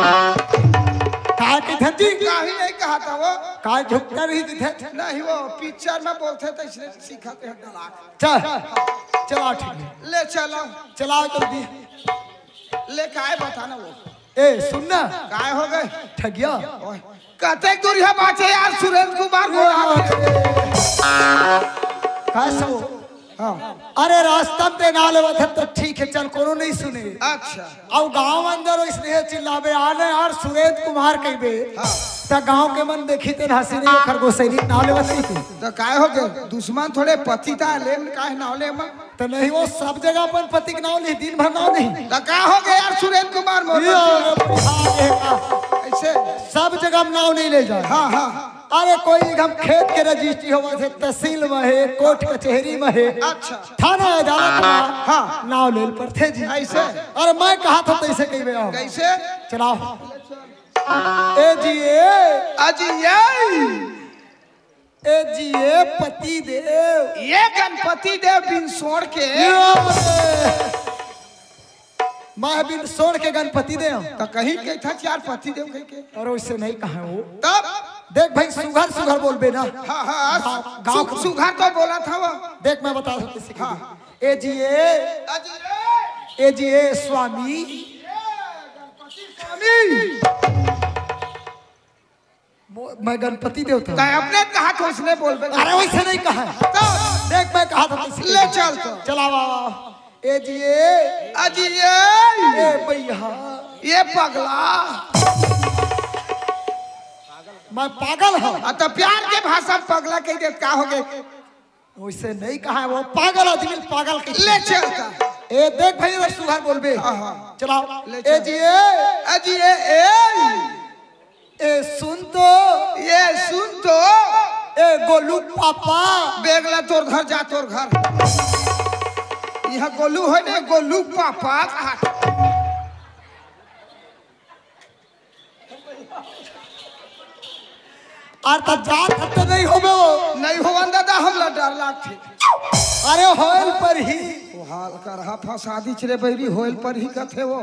का के धरती? काहे नहीं कहा था वो? का झुकता नहीं दिखे? नहीं, वो पिक्चर में बोलते थे, इसलिए सीखा थे डला। चल, चला ठीक है। ले चलो। चलाओ जल्दी। ले काय बताना वो? ए, सुन ना। काय हो गए? ठगिया। ओए, कतेक दूर है बाचे यार, सुरेंद्र कुमार गोरा। का सो? हाँ। अरे रास्ता में ते ना लेवत है तो ठीक है, चल कोनो नहीं सुने। अच्छा। अब गांव अंदर हो इसलिए चिल्लाबे, "आ ना यार सुरेंद्र कुमार" कहिबे। हाँ। त गांव के मन देखी ते हंसी नहीं, खरगोशैली नाव लेवत नहीं थे। तो काय हो गए? दुश्मन थोड़े पति था, लेम काहे नाव ले मा? तो नहीं, वो सब जगह अपन पति के नाव ले, दिन भर नाव नहीं। तो का हो गए यार सुरेंद्र कुमार मोदी? ये रे भाई, हाँ, ये का? ऐसे? सब जगह हम नाव नहीं ले जाए। हाँ, हाँ। अरे कोई हम खेत के रजिस्ट्री होवत हे, तहसील में हे, कोर्ट कचहरी में हे, अच्छा। थाना अदालत में हाँ। नाव लेल पड़थे जी। ऐसे? अरे मैं कहा था तैसे कहिबे आओ। कैसे? चलाओ। ए जी ए। अजी ए। ए जी ए पति देव। ये गणपति देव बिन सोड़ के। ये मैं बिन सोड़ के गणपति देव। तो कहीं के था चार पति देव कहीं के। और वैसे नहीं कहा वो। तब? देख भाई, सुघर सुघर बोलबे ना। हाँ, हाँ, गाँव, गाँव सु-, के सुघर तो बोला था वो। देख, मैं बता सकते सिखा हाँ। दे। ए जी ए, अजी ए। ए जी ए स्वामी। ये गणपति स्वामी। मो-, मैं गणपति देवता। तै अपने कहा तो उसने बोल बे। अरे वैसे नहीं कहा। तो देख, मैं कहा था तुझसे। ले चल तो। चलावा। ए जी ए। अजी ए। ए भैया। ये पगला। मैं पागल हूँ। आ, तो प्यार के भाषा में पगला कह दे, का हो गए? वैसे नहीं कहा है, वो पागल आदमी, पागल कह ले चल तो। ए देख भाई, अगर सुघर बोलबे। हाँ, हाँ। चलाओ। ले ए चल। जी ए। अजी ए, ए। ए सुन तो। ये सुन तो। ए गोलू पापा। बैग ला तोर घर जा, तोर घर। यहाँ गोलू है ना, गोलू पापा कहा। अरे त जात हत्ते नहीं होबे वो। नहीं होवन दादा, हम लड्डा। डर लागथे। अरे होयल परही। वो हाल करहा फंसा दिस रे बैरी, होयल परही कथे वो।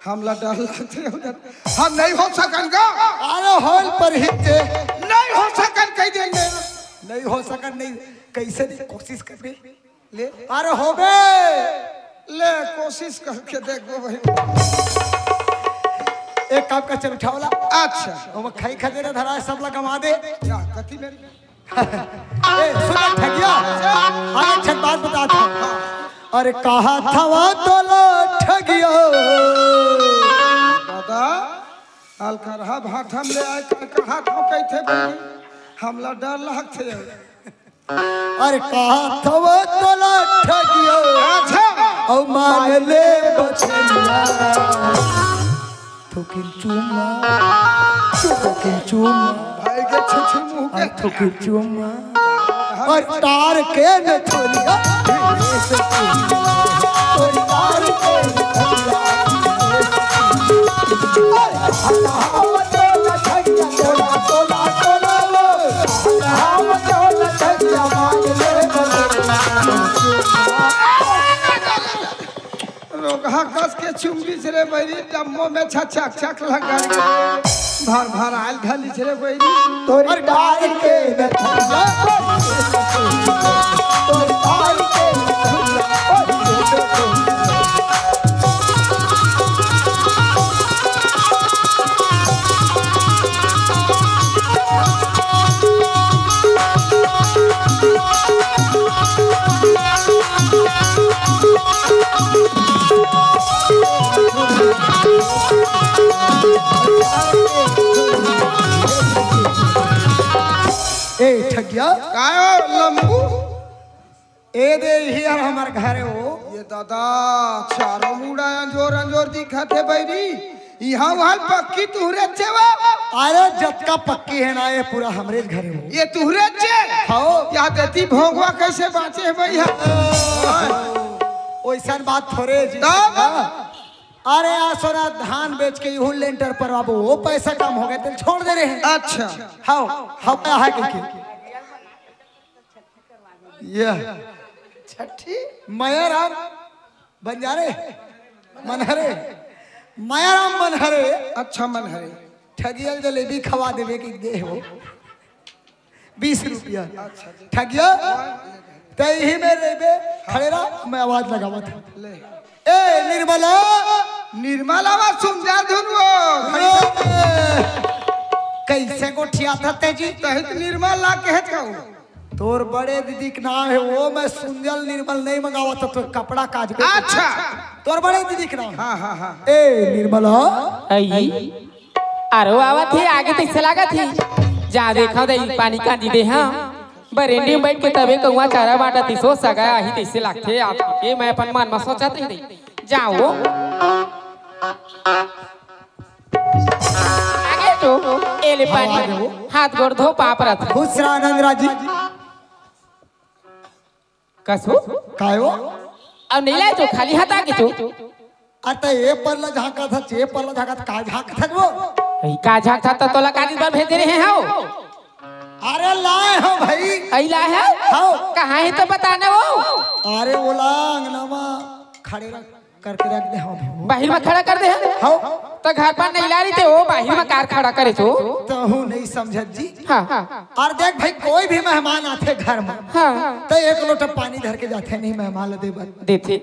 हमला डर लागथे उधर। हम नहीं हो सकन का? अरे होयल परही ते। नहीं हो सकन कह देंगे। नहीं हो सकन नहीं। कैसे नहीं कोशिश करबे? ले। अरे होबे। ले कोशिश करके देखबो भाई। एक काम कर, चल उठावला। अच्छा। वो खाई खदेरा धरा है, सबला गवा दे। क्या? कथी मेरी? ए, सुन ठगिया, अरे छठ बात बता था। अरे कहा था वो तोला ठगिया। दादा, अलकरहा भाठम ले आए, कहा था कैथे बोली? हमला डर लागथे। अरे कहा था वो तोला ठगिया। अच्छा। औ मांग ले बचनिया। थोकिन चुम्मा, थोकिन चुम्मा। भाई के छुछू मुंह के। अरे थोकिन चुम्मा। और तार के न थोलिया। और तार के न थोलिया। रोगहा कस के चुम्बिस रे बैरी, डम्मो में छक छक छक लगा के। भर भर आयल घलिस रे बैरी। तोरी डाल के न थैया, तोरी डाल के न थैया। ए ठगिया, काय हो लंबू? ए दे, इही हर हमर घर हे वो। ये दादा, चारों मुड़ा अंजोर अंजोर दिखत हे बैरी। इहाँ वहाँ पक्की तुहरे चे वो। अरे जतका पक्की हे ना, ये पूरा हमरे घर हे वो। ये तुहरे चे? हाँ। या देती भोंगवा कैसे बाँचे हे भैया? ओइसन बात थोरे जी। तब? अरे आ सोना धान बेच के इहू लेंटर परवाबो, वो पैसा कम हो गए, तेल छोड़ दे रहे हैं। अच्छा। हाँ, हाँ, है कि, कि? ये छठी? मयाराम बंजारे, मनहरे, मयाराम मनहरे। अच्छा, मनहरे। ठगियल जलेबी खवा देवे कि दे हो। बीस रुपया। अच्छा, जी। ठगिया, तै इही में रहिबे, खड़े रह, मैं आवाज लगावत हूँ। ले। ए, निर्मला! निर्मला वा सुंदर धुन वो। ए, कैसे गोठियाथस तैं जी? तही त निर्मला कहे हस वो। तोर बड़े दीदी के नाम हे वो, मैं सुंदर निर्मल नहीं मंगावत हूँ, तो कपड़ा काजबे। अच्छा। तोर बड़े दीदी के नाम। हाँ, हाँ, हाँ। ए, निर्मला। आई। अरे आवत हे, आगे तइसे लागत हे। जा देखव दे, पानी कांजी दे, हाँ। बरेंडी में बैठ के तबे कौआ चारा बांटत हे, सो सगा आही तइसे लागथे। आप के मैं अपन मन में सोचत रही। जाओ। आगे तो एले हाँ, पानी, आगे वो। हाथ गोड़ धो, पाप रथ। खुश रह आनंद राजी। कसो? काय वो? अब नहीं लाए तो खाली हाथ आगे तो। अरे त ए परला झांकत हस, ए परला झांकत हस, का झांकत हस वो? ई का झांकत हस त तोला काली बर भेजे रहे हव? अरे लाए हव भाई। आई लाए हव? हव। कहाँ हे त बता ना वो? अरे ओला अंगना म खड़े रख, करके रख दे हव भाई। बाहिर म खड़ा कर दे हव? हव। त घर पर नहीं ला रही थे वो, बाहिर म कार खड़ा करे तो। तहू नहीं समझत जी। हाँ। अरे देख भाई, कोई भी मेहमान आथे घर म, हाँ। त एक लोटा पानी धर के जाथे नहीं मेहमान ल दे बर। देथे।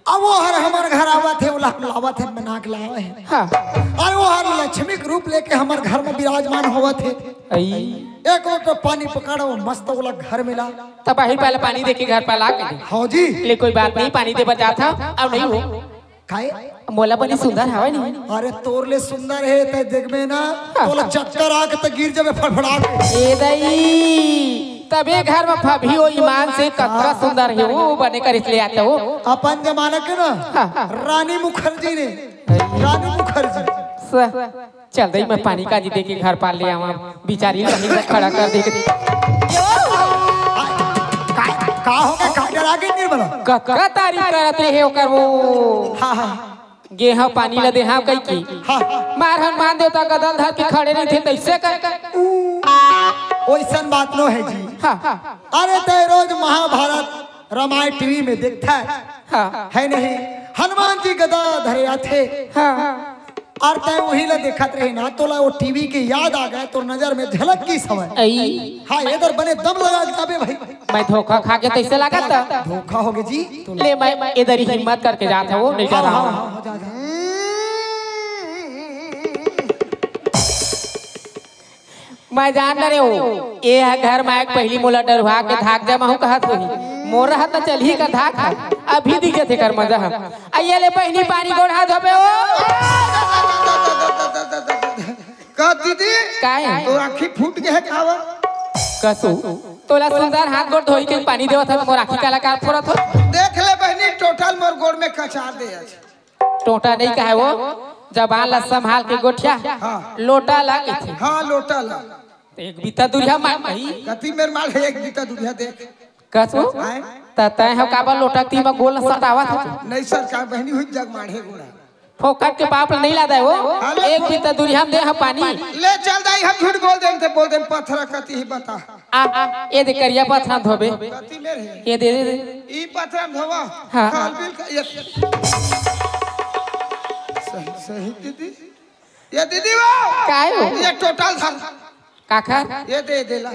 अब वो हर हमर घर आवत हे, ओला हम लावत हे, बना के लावे हे। हाँ। अउ वो हर लक्ष्मी के रूप लेके हमर घर म विराजमान होवत हे। आई। एक लोटा पानी पकड़, वो मस्त ओला घर मिला। तब आही पहले पानी देके घर पर ला के दे। हाँ जी। ले कोई बात नहीं, पानी दे बर जात हव, अब नहीं हो। काय? मोला बनी सुंदर हवय नहीं। अरे तोर ले सुंदर हे, तैं देखबे ना, हाँ, तोला हाँ। चक्कर आके त गिर जाबे फड़फड़ा के। ए दई, तबे घर म भाभी हो ईमान से कतका सुंदर हे वो, बने करिस ले आते हो। अपन जमाना के ना, हाँ, हाँ। रानी मुखर्जी ने, रानी मुखर्जी। स-, चल दई, मैं पानी कांजी देके घर पार ले आवा, बिचारी बहिन ला खड़ा कर दे। का, का हो गया, का डरा के निर्मला? कतका तारीफ करत रहे ओकर वो। हाँ, हाँ। गेहा पानी ला देहा कहि के। हाँ। मार हनुमान देवता गदा ल धर के खड़े रहिथे तइसे कर। ओइसन बात नो हे जी। हाँ। अरे तैं रोज महाभारत रामायण टीवी में देखथस, हाँ। है नहीं? हनुमान जी गदा धरे आथे। हाँ। अउ तैं उही ला देखत रहे ना, तोला वो टीवी के याद आ गे, तोर नजर में झलक गिस हवय। अई। हाँ, एदर बने दम लगा के जाबे भाई। मैं धोखा खा के तइसे लागत। धोखा होगे जी। ले, मैं एदर हिम्मत करके जात हवं, नहीं हाँ, डरावं। हाँ, हाँ, जा, जा। मैं जान डरेंव, ए ह घर म आए के पहिली मोला डरुवा के धाक जमाहूं कहत होही। मोर रहत त चलही का धाक ह, अभी दिखत हे कर मजा ह। अइया ले बहिनी पानी गोड़ हाथ धोबे ओ। का दीदी? काय? तोर आँखी फूट गे हे का वो? कसू, तोला सुंदर हाथ गोड़ धोई के पानी देवत हस, मोर आँखी काला का फोरत हस? देख ले बहिनी, टोटल मोर गोड़ में कचार दे आज। टोंटा नहीं कहे वो, जबान ला संभाल के गोठिया, हाँ। लोटा ला कहिथे। हाँ, लोटा ला। एक बीता दुरिहा मार भाई। कति मेर मार हे, एक बीता दुरिहा देख। कसू? आय? त तैं ह काबर लोटा ती म गोल सटावत हस? नहीं सरकार, बहिनी हुई जग माढ़े गोड़ा। फोकट के बाप ल नहीं लादा हे वो। हाँ, ले। एक बीता दुरिहा म दे ह पानी। ले चल दाई, हम झूठ बोल देन ते बोल देन, पथरा कति ही बता। आ, आ, ए दे करिया पथरा धोबे। कति मेर हे? ए दे, दे, दे। ई पथरा धोवा। हाँ। खाल बिल का, ये सही, सही दीदी। ये दीदी वो। काय हो? ये टोटल धर। काखर? ये दे, दे ला।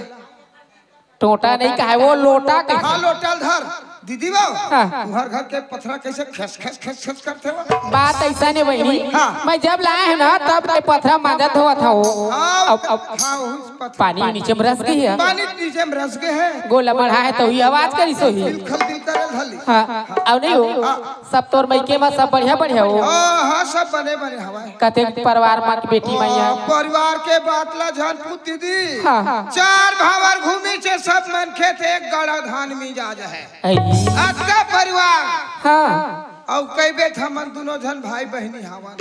टोटा नहीं कहे, वो लोटा कहे। हाँ, लोटा ल धर। दीदी वो, हाँ। तुम्हर घर के पथरा कइसे खस, खस, खस, खस करथे वो? बात अइसा नहीं बहिनी। हाँ। मैं जब लाए हंव ना, तब ले पथरा मांजत होवत हंव। हाँ, अब, अब हाँ, उस पथरा। पानी नीचे म रस गे हे। पानी नीचे म रस गे हे। गोला मढ़ा हे त उही आवाज करिस होही। बिलखल बिल करे धली। हाँ, अउ नहीं हो। हाँ। सब तोर मइके म सब बढ़िया बढ़िया हो। हाँ, हाँ, सब बने बने हवय। कतेक परिवार मन के बेटी मैया? हाँ, परिवार के बात ला झन पूछ दीदी। हाँ, हाँ। चार भांवर घूमिस हे, सब मनखे त एक गड़ा धान मिजाज हे। अई। अतका परिवार। हाँ। अउ कहिबे त हमन दुनों झन भाई बहिनी हवन।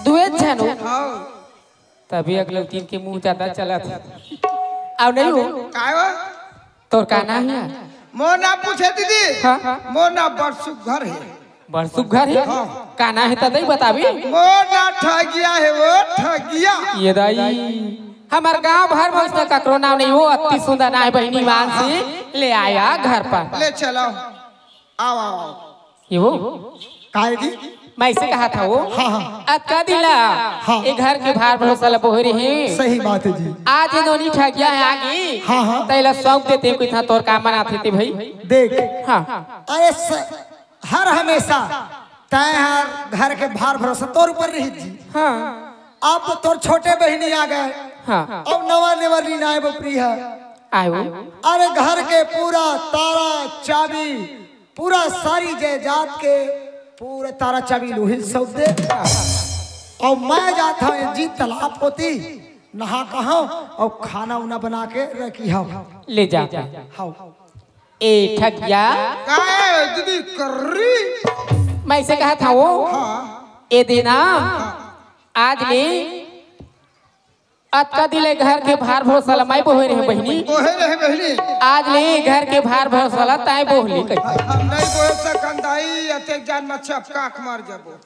दुए झन हो? हाँ। तभी अगले दिन के मुंह ज्यादा चलत हे। अउ नहीं हो? काय हो? तोर का नाम हे? मोर नाम पूछे दीदी। हाँ। मोर नाम बड़ सुग्घर हे। बड़ सुग्घर हे? हाँ। का नाम हे त दई बताबे? मोर नाम ठगिया हे वो, ठगिया। ये दाई, हमर गांव भर म अइसना ककरो नाम नहीं हो, अति सुंदर नाम हे बहिनी मानसी, ले आया घर पर। ले चलो। आओ, आओ, आओ। ये वो? काय जी? मैं अइसे कहत हंव वो। हाँ, हाँ। अतका दिन ला हाँ। ए घर के भार भरोसा ला बोहे रहे। सही बात हे जी। आज ए नोनी ठगिया हे आगे। हाँ, हाँ। तैला सौंप देते, कोई था तोर काम आथे ते भाई। देख। हाँ। अरे स-, हर हमेशा तैं हर घर के भार भरोसा तोर ऊपर रही जी। हाँ। अब तोर छोटे बहिनी आ गे। हाँ। अब नवा नेवर लीन आए बपरी हे। आयो। अरे घर के पूरा तारा चाबी, पूरा सारी जायदाद के पूरा तारा चाबी लूही ल सौंप दे। अउ मैं जात हंव जी तालाब कोती, नहा के आहंव अउ खाना उना बना के रखिहव। ले जा। हव। ए ठगिया। काय दीदी कर रही? मैं अइसे कहत हंव वो। हाँ। ए दे ना, हाँ। आज ले अतका दिन ले घर के भार भरोसा ला मैं बोहे रहेंव बहिनी। बोहे रहे बहिनी। आज ले घर के भार भरोसा ला तैं बोह ले कहि। हम नहीं बोहे सकन दाई, अतेक जान म चपका के मर जाबो।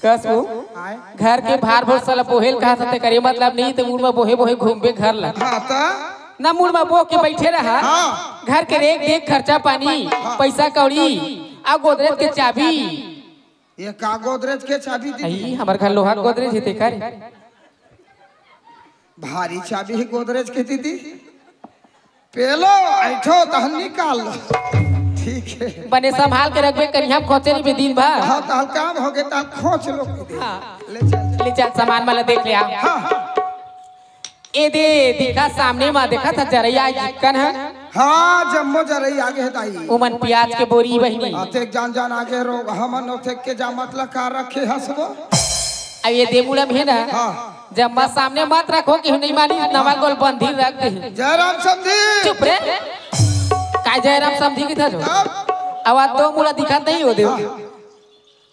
कसू, आय। घर के भार भरोसा ला बोहे ल कहत हस, तेकर ए मतलब नहीं त मुड़ म बोहे बोहे घूमबे घर ला। हाँ त? ना, मुड़ म बोह के बइठे रहा। हाँ। घर के रेख देख, खर्चा पानी, हाँ। पइसा कौड़ी, अउ गोदरेज के चाबी। ये का गोदरेज के चाबी दीदी? अई, हमर घर लोहा के गोदरेज हे तेकर। भारी चाबी हे गोदरेज के दीदी। पेलो, अइठो, तहन निकाल लो। ठीक हे। बने संभाल के रखबे, कनिहा खोचे रहिबे दिन भर। हाँ, तहन काम होगे, तहन खोच लो। हाँ। ले चल। ले चल, सामान मन ला देख ले आ। हाँ, हाँ। ए दे, देखा सामने म, देखत हस जरई आगे कन ह। हाँ, जम्मो जरई आगे हे दाई। ओमन पियाज के बोरी बहिनी। अतेक जान जान आगे रो, हमन ओतेक के जामत ला का रखे हस वो? अब ए दे मुड़ा म हे ना, हाँ। जम्मा सामने मत रखो, केहू नहीं मानी, नवा गोल बंदी रख दे। जयराम समधी। चुप रे। काय जयराम समधी कहिथस वो? तब? अब आ दो मुड़ा दिखत नहीं हो दे। हाँ।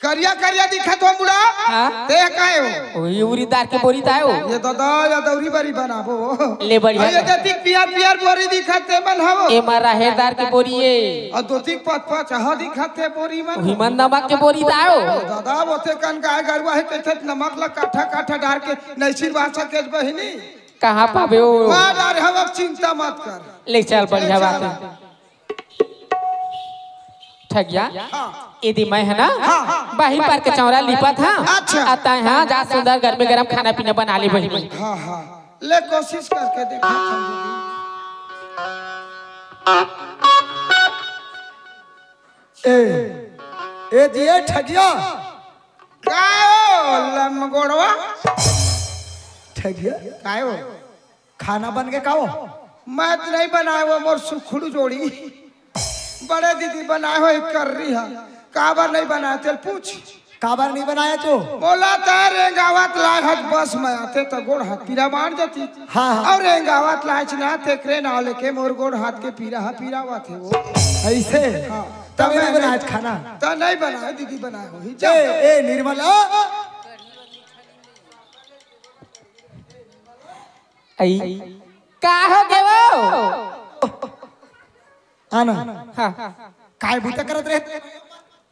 करिया करिया दिखत हो मुड़ा। हाँ। ते काय हो? ओ, ये उरीद दार के बोरी त आय हो। ये दादा, ये दौरी बारी बनाबो। ले बढ़िया। अरे, ये देतिक पियर पियर बोरी दिखत ते मन हवो। ए मा राहेर दार के बोरी ए। अउ दोतिक पत पत ह दिखत ते बोरी मन। उही मन नमक के बोरी त आय हो। दादा, ओते कन गाय गरुवा हे, कहिथे नमक ला काठा काठा डार के नैसिन बासा के बहिनी। कहाँ पाबे ओ? मार डारे हव, अब चिंता मत कर। ले चल, बढ़िया बात हे। ठगिया, हाँ। एदे मैं हे ना, हाँ। बाहिर पार के चौरा लिपत हँव। अच्छा। अउ तैं हा जा सुंदर गरमे गरम खाना पीना बना ले बहिनी। हाँ, हाँ। ले कोशिश करके देखा था दीदी। ए, ए जी, ए ठगिया। काय हो लमगोड़वा? ठगिया। काय हो? खाना बन गे का हो? मैं तो नहीं बनाए, वो मोर सुखड़ू जोड़ी। बड़े दीदी बनाए हो, एक कर रही है। काबर नहीं बनाए, तेल पूछ। काबर नहीं बनाए तू? बोला त रेंगावत लाए हत बस में आते त गोड़ हाथ पीरा मार जाती। हाँ, हाँ। अउ रेंगावत लाए च ना, तेकरे नाव लेके मोर गोड़ हाथ के पीरा हा पीरावत हे वो। अइसे? हाँ। तब तब नहीं मैं बनाए नहीं, खाना? त नहीं बनाए, दीदी बनाए होही। ए, ए, निर्मला। अई, का हो गे वो? आना। हाँ। काय बूता करत रहे?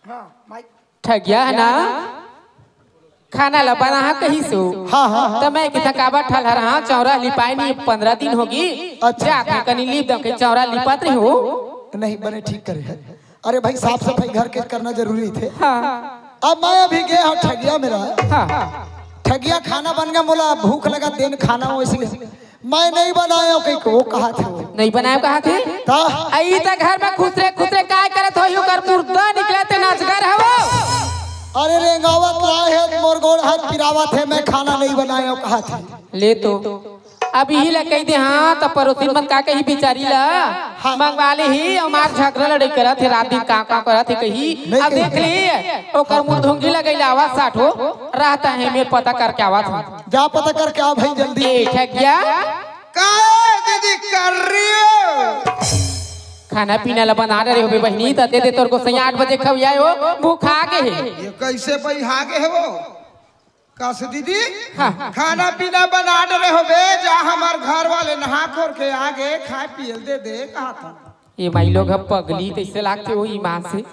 हाँ, माई। ठगिया हे ना, खाना ला बना हा कहिस ओ। हाँ, हाँ, हाँ। त मैं किथा काबर ठलहा रहा, चौरा लिपाए नहीं, पंद्रह दिन होगे। अच्छा। जात हँव कनी लिप दँव कहि चौरा लिपत रहे हो। नहीं, बने ठीक करे हे। अरे भाई, साफ सफाई घर के करना जरूरी थे। हाँ। अब मैं अभी गे हँव ठगिया मेर। हाँ। ठगिया खाना बन गे, मोला भूख लगा, दे न खाना हो, इसलिए मैं नहीं बनाए हँव कहिके वो कहत हे। नहीं बनाए हँव कहत हे? त? अई त घर में खुसरे खुसरे काय करत होही, ओकर मुर्दा निकलत हे, अजगर हवो। अरे रेंगावत लाए हे, मोर गोड़ हाथ पिरावत हे, मैं खाना नहीं बनाए हँव कहत हे। ले तो। अब इही ला कहि दे, हाँ, त परोसिन मन का कही बिचारी ला, हाँ। मंगवा लेही, अउ मार झगरा लड़ई करत हे, रात दिन काँव काँव करत हे कही। नहीं अब कही। देख ले, ओकर मुरधुंगी लगई ला आवत साठ हो, रहता हे, मैं पता करके आवत हँव। जा पता करके आ भाई जल्दी। ए, ठगिया। काय दीदी कर रही हो? खाना पीना ला बना रहे होबे बहिनी, त दे दे तोर गोसैया आठ बजे खवियाए हो, भूखा गे हे। ये कैसे भाई हा गे हे वो? कस दीदी, हाँ। खाना पीना बना डरे होबे, जा हमर घर वाले नहा खोर के आगे खाए पिए ल दे दे, कहा था। ये माई लोग ह पगली कइसे लागथे ओ ईमान से।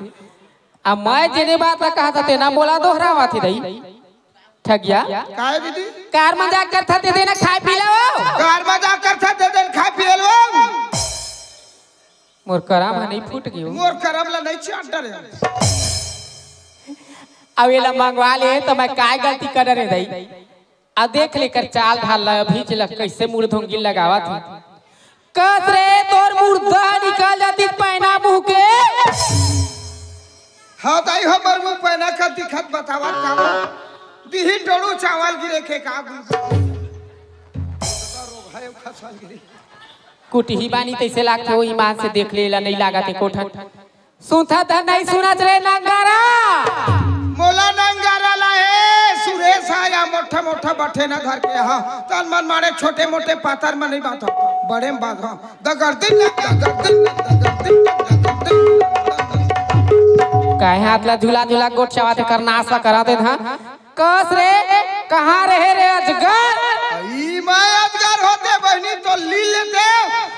अब मैं जेने बात ला कहा था, तेना मोला दोहरावत हे दई। ठगिया। काय दीदी? कार मजाक करथा ते देना खाए पी लो। कार मजाक करथा ते देना खाए पी लो। मोर करम ह नहीं फूट गे ओ। मोर करम ला नहीं चाट डरे। अब एला मंगवा ले त मैं काय गलती कर डरे दई? अब देख ले एकर चाल ढाल ला, अभी च ल कइसे मुरधुंगी लगावत हे। कस रे तोर मुर्दा निकल जातिस पैना मुँह के। हाँ दाई, हमर मुँह पैना का दिखत बतावत का बा? दिही टोड़ू चावल गिरे के का गुल। रोग है खसवन गिरी। कुटही बानी तइसे लागथे, ओ ईमान से देख ले, एला नइ लागत एको ठन। सुनथस धन नइ सुनस रे नंगारा। मोला नंगारा ला हे, सुरेश हा या मोठा मोठा बठेना धर के हा। तन मन माड़े छोटे मोटे पातर मन नइ बांधव, बड़े म बांधव। दगरदिन, दगरदिन, दगरदिन, दगरदिन। काहे हाथ ला झुला झुला गोठियावत हे, कर नास ला करा देन हा। कस रे, कहाँ रहे रे अजगर? ई मैं अजगर होते बहिनी तो लील लेते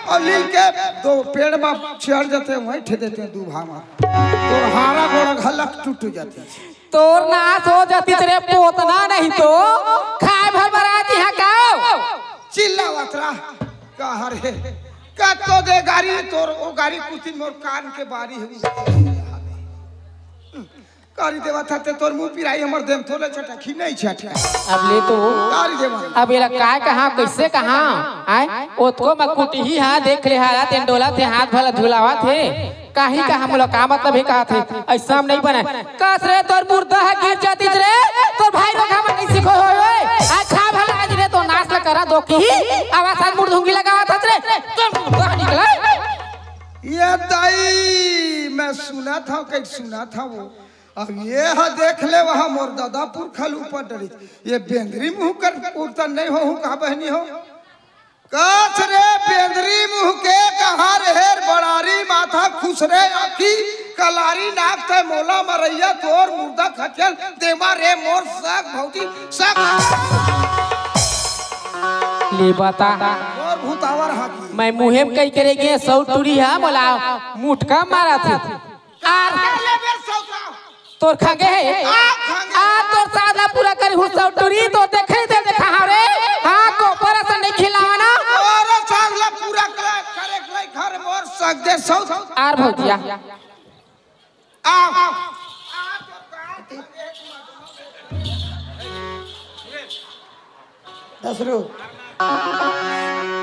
अउ लील के दो पेड़ में चढ़ जाते, वहीं ठे देते दू भाव में। तोर हारा गोड़ा घलक टूट जाते। तोर नास हो जातिस रे पोतना नहीं तो खाए भर बरात यहाँ का। चिल्लावत रहा, कहा रे, कत्तो दे गारी तोर, ओ गारी कुछ दिन मोर कान के बारी हुई। गारी देवत हते तोर मुँह पिराही, हमर देम थोले छटकी नहीं छटकी। अब ले तो। गारी देवत। अब एला काय कहाँ, कइसे कहाँ? आय, ओतको म कुटही हा, देख ले हारा, तेन डोलत हे, हाथ भला झुलावत हे। काही कहाँ मोला का मतलब हे कहत हे, अइसा म नहीं बने। कस रे तोर मुर्दा ह गिर जातिस रे, तोर भाई रोग हमर नहीं सिखो होय ओए। आय खा भला आज रे तोर नास ल करा दो की, आवाज साथ मुर्धुंगी लगावत हस रे, तोर मुर्दा ह निकला। ये दाई, मैं सुनत हँव, कहीं सुनत हँव वो। अब ये हा देख ले, वहाँ मोर दादा पुरखा ल ऊपर डरिस। ये बेंदरी मुँह कर उड़ता नहीं हो, हूँ कहा बहिनी हो। कस रे बेंदरी मुँह के, कहाँ रे हेर बड़ारी, माथा खुसरे आँखी, कलारी नाक ते मोला मरैया, तोर मुर्दा खचल देमा रे मोर सग भौजी, सग। ले बता। मोर भूतावर हाकी। मैं मुँहे म कही करे गे सौ टूरी हा, मोला मुटका मारथे। आर तोर खंगे हे। आ, खंगे। आ, तोर सादा पूरा करी हूँ सौ टूरी, तो देखे दे देखा हाँ रे। हाँ, को पर असन नहीं खिलावा सक दे सौत। आर भौजिया। आ। दस रू।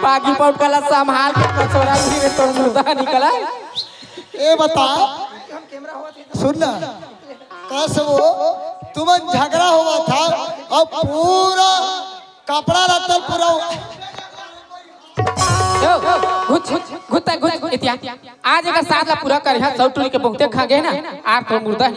पागी पौट कला संभाल के कचोरा भी में तोर मुर्दा निकला। ए बता, सुन ना, कस वो तुमन झगड़ा हुआ था, अब पूरा कपड़ा लत्ता पूरा। यो, घुच, घुच, घुच, घुच, इतिया। आज एकर साथ ला पूरा करिहा, सौ टूरी के बहुते खा गए ना, आर तो मुर्दा है।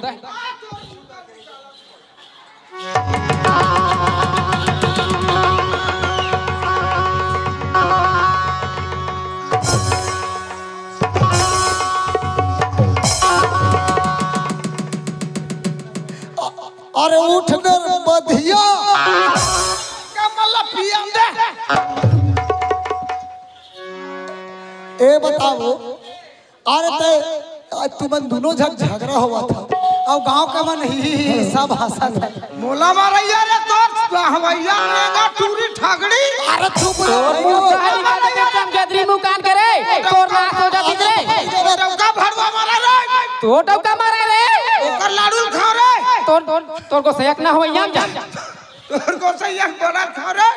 अरे उठ दे रे बधिया। कमला पियन दे। ए बताओ, अरे ते, आज तुमन दोनों झन झगड़ा हुआ था, अब गांव का मन ही, ही, ही सब हंसा था। मोला मारैया रे तोर हवैया नेंगा टूरी ठगड़ी। अरे चुप रे। तोर मुंह कहानी का देखे चमगदरी मुंह कान के रे, तोर नाश हो जाती रे। डौका भड़वा मारा रे। तोर डौका मारा रे। ओकर लाडू खा रे। तोर, तोर, तोर गोसैया के ना हवैया में जा। तोर गोसैया के बड़ा खा रे।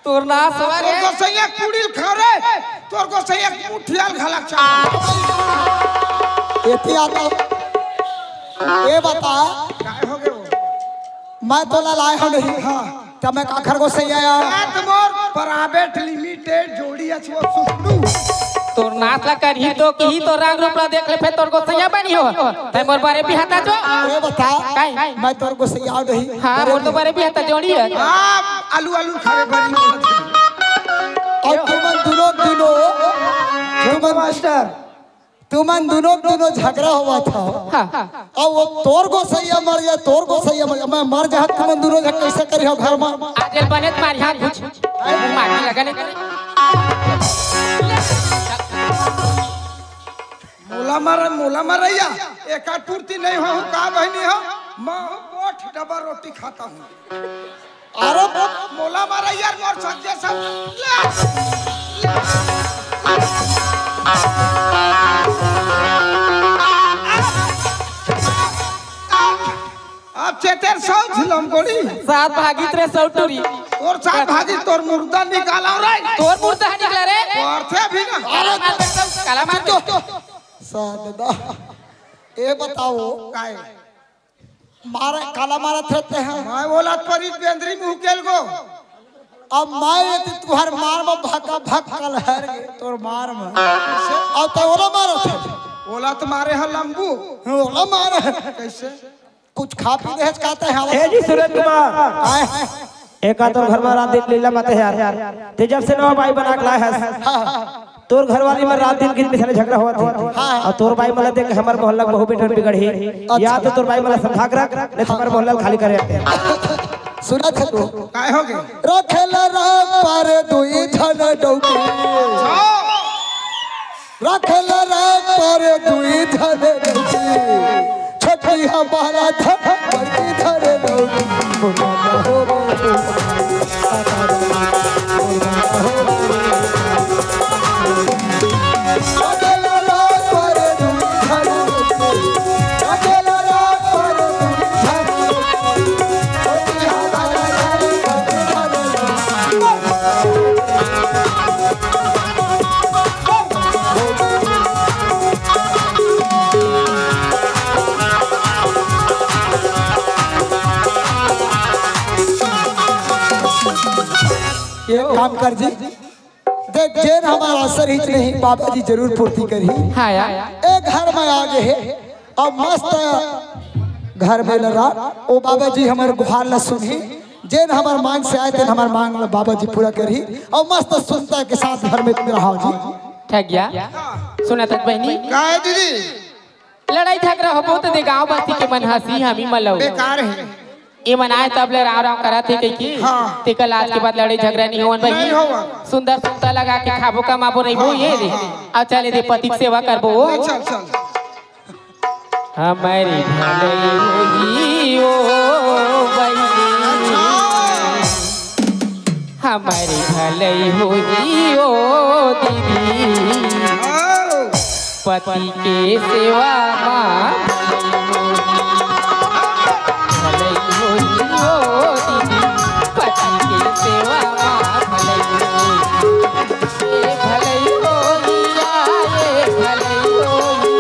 तोर नाश हो तोर रे। गोसैया कुड़ील खा रे। तोर गोसैया मुठियाल घलक चाह। एती आता। ए बता। काय हो गए वो? मैं तोला लाए हो नहीं। हाँ। तब मैं काखर गोसैया आया। रात मोर प्राइवेट लिमिटेड जोड़ी अछुआ सुसड़ू। तोर नाच ला करही तो किही, तोर रंग रूप ला देख ले, फेर तोर गोसैया बनी हो। तै मोर बारे बिहाता जो। ए बता, काय? मैं तोर गोसैया नहीं। हाँ, मोर तो बारे बिहाता जोड़ी है। हाँ, आलू, आलू खावे बनी। और तुमन दोनों, दोनों, तुमन मास्टर। तुमन दोनों, दोनों झगड़ा हुआ था। हाँ। अब वो तोर गोसैया मर जाए, तोर गोसैया मर जाए, मैं मर जाए, तुमन दोनों झग कैसे करी हो घर में? आज एल बने तुम्हारी हाथ घुच, मारने लगा नहीं। मोला मार, मोला मारैया, एका पूर्ति नहीं हो, का बहनी हो, मैं गोठ डबा रोटी खाता हूँ। अरे मोला मारा यार, मोर सज्जे सब। अब चेतेर सौ झिलम गोड़ी। सात भागी तेरे सौ टूरी। तोर सात भागी, तोर मुर्दा निकाला रे। तोर मुर्दा निकला रे। पढ़ते भी ना। काला मार दे, काला मार दे। सात दा। ए बताओ। काय? मारा, काला मारत रहते हैं। मैं बोला परी बेंदरी मुंह केल गो। अब मैं ये तो तुहर मार में भका भक कलहर गे, तोर मार में। अब तो ओला मारत है। ओला तो मारे है लंबू। ओला मारे है। कैसे? कुछ खा पी रहे कहते हैं। ए जी सुरेश कुमार। आए हैं। एका तोर घर में रात दिन लीला मत है यार। ते जब से नवा बाई बना के लाए हस। हाँ, हाँ। तोर घरवाली में रात दिन कितने सारे झगड़ा हुआ थे। हाँ। और तोर बाई मला देख हमर मोहल्ला के बहू बेटन बिगड़ही। अच्छा। या तो तोर बाई मला समझा के रख, नहीं तो हमर मोहल्ला खाली करे आते हैं। सुना था तू? काय हो गए? रखेला राम पर दुई झन डौकी। रखेला राम पर दुई झन डौकी। छोटी हमारा धन बड़की धन डौकी। ये काम कर जी। देख, जेन हमारा आसर हिच नहीं, बाबा जी जरूर पूर्ति करही। हाँ यार। ए घर में आ गए हे, अब मस्त घर में लड़ा, ओ बाबा जी हमर गुहार ला सुनही, जेन हमर मांग से आए, तेन हमर मांग ला बाबा जी पूरा करही, और मस्त सुनता के साथ घर में रहो जी। ठीक गया, सुना तक बहनी। का है दीदी? लड़ाई झगड़ा होबो त दे गांव बस्ती के मन हंसी हमी मलऊ। बेकार है। ए मन आए तब ले राव राव करत हे कहिके। हाँ। तेकर आज के बाद लड़ाई झगड़ा नहीं होवन बहिनी। नहीं होवन। सुंदर सुंदर लगा के खाबो कमाबो रहिबो हाँ, ये हाँ, दे। हाँ। अब चले दे पति के सेवा करबो। चल, चल। हमारी भलाई होही ओ बहिनी। अच्छा। हमारी भलाई होही ओ दीदी। आओ। पति के सेवा मा भलई होही ओ दीदी, पति के सेवा मा भलई होही। ए भलई होही, आ ए भलई होही,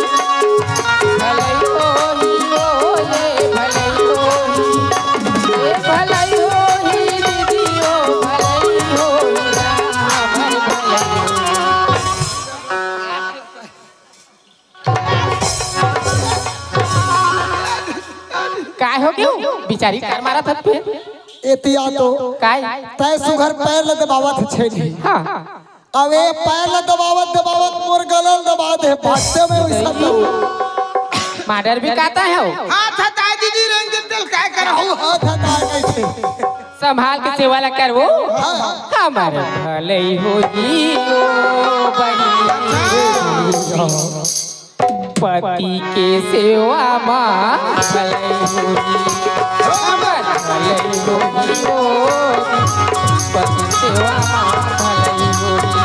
भलई होही ओ, ए भलई होही, ए भलई होही दीदी ओ, भलई होही राम, भलई होही। काय हो गयो? बिचारी कर मारा था फिर। एतिया तो काय? तय सुघर पैर ल दबावत छे नहीं। हाँ। अब ए पैर ल दबावत दबावत मोर गलल दबा दे, भागते में वैसा तो। माडर भी कहता है वो। हाथ हटाए दीदी, रेंग दिल काय करहु? हाथ हटा कैसे? संभाल के सेवा ला करवो। हाँ। हमर भलई होही ओ बहिनी। पति के सेवा मा भलई होही। हमर भलई होही ओ। पति सेवा मा भलई होही।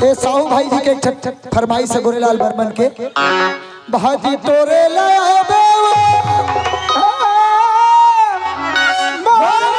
ए साहू भाई जी के एक ठन फरमाइश है गोरेलाल बर्मन के। भाजी तोरे ला